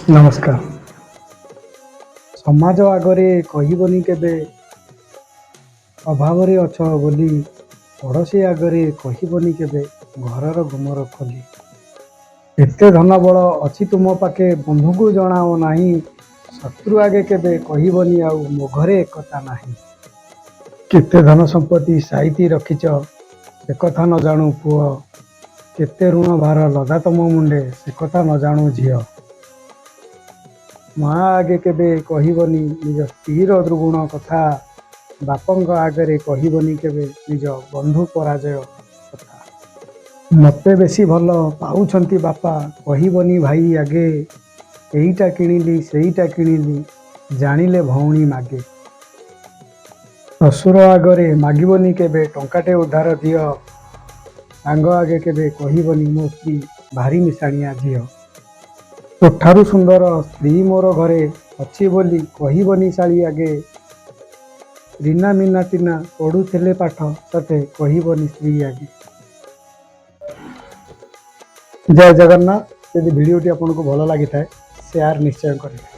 ନମସ୍କାର। ସମାଜ ଆଗରେ କହିବନି କେବେ ଅଭାବରେ ଅଛ ବୋଲି, ପଡ଼ୋଶୀ ଆଗରେ କହିବନି କେବେ ଘରର ଗୁମର ଖୋଲି। ଏତେ ଧନ ବଳ ଅଛି ତୁମ ପାଖେ, ବନ୍ଧୁଙ୍କୁ ଜଣାଅ ନାହିଁ। ଶତ୍ରୁ ଆଗେ କେବେ କହିବନି ଆଉ ମୋ ଘରେ ଏକତା ନାହିଁ। କେତେ ଧନ ସମ୍ପତ୍ତି ସାଇତି ରଖିଛ, ସେ କଥା ନ ଜାଣୁ ପୁଅ। କେତେ ଋଣ ଭାର ଲଦା ତମ ମୁଣ୍ଡେ, ସେ କଥା ନ ଜାଣୁ ଝିଅ। ମା ଆଗେ କେବେ କହିବନି ନିଜ ସ୍ତ୍ରୀର ଦୁର୍ଗୁଣ କଥା। ବାପଙ୍କ ଆଗରେ କହିବନି କେବେ ନିଜ ବନ୍ଧୁ ପରାଜୟ କଥା। ମତେ ବେଶୀ ଭଲ ପାଉଛନ୍ତି ବାପା, କହିବନି ଭାଇ ଆଗେ। ଏଇଟା କିଣିଲି, ସେଇଟା କିଣିଲି, ଜାଣିଲେ ଭଉଣୀ ମାଗେ। ଶ୍ୱଶୁର ଆଗରେ ମାଗିବନି କେବେ ଟଙ୍କାଟେ ଉଧାର ଦିଅ। ସାଙ୍ଗ ଆଗେ କେବେ କହିବନି ମୋ ସ୍ତ୍ରୀ ଭାରି ମିଶାଣିଆ ଝିଅ। ତୋଠାରୁ ସୁନ୍ଦର ସ୍ତ୍ରୀ ମୋର ଘରେ ଅଛି ବୋଲି କହିବନି ଶାଳୀ ଆଗେ। ରୀନା, ମୀନା, ଟିନା ପଢ଼ୁଥିଲେ ପାଠ ତତେ କହିବନି ସ୍ତ୍ରୀ ଆଗେ। ଜୟ ଜଗନ୍ନାଥ। ଯଦି ଭିଡ଼ିଓଟି ଆପଣଙ୍କୁ ଭଲ ଲାଗିଥାଏ, ସେୟାର ନିଶ୍ଚୟ କରିବେ।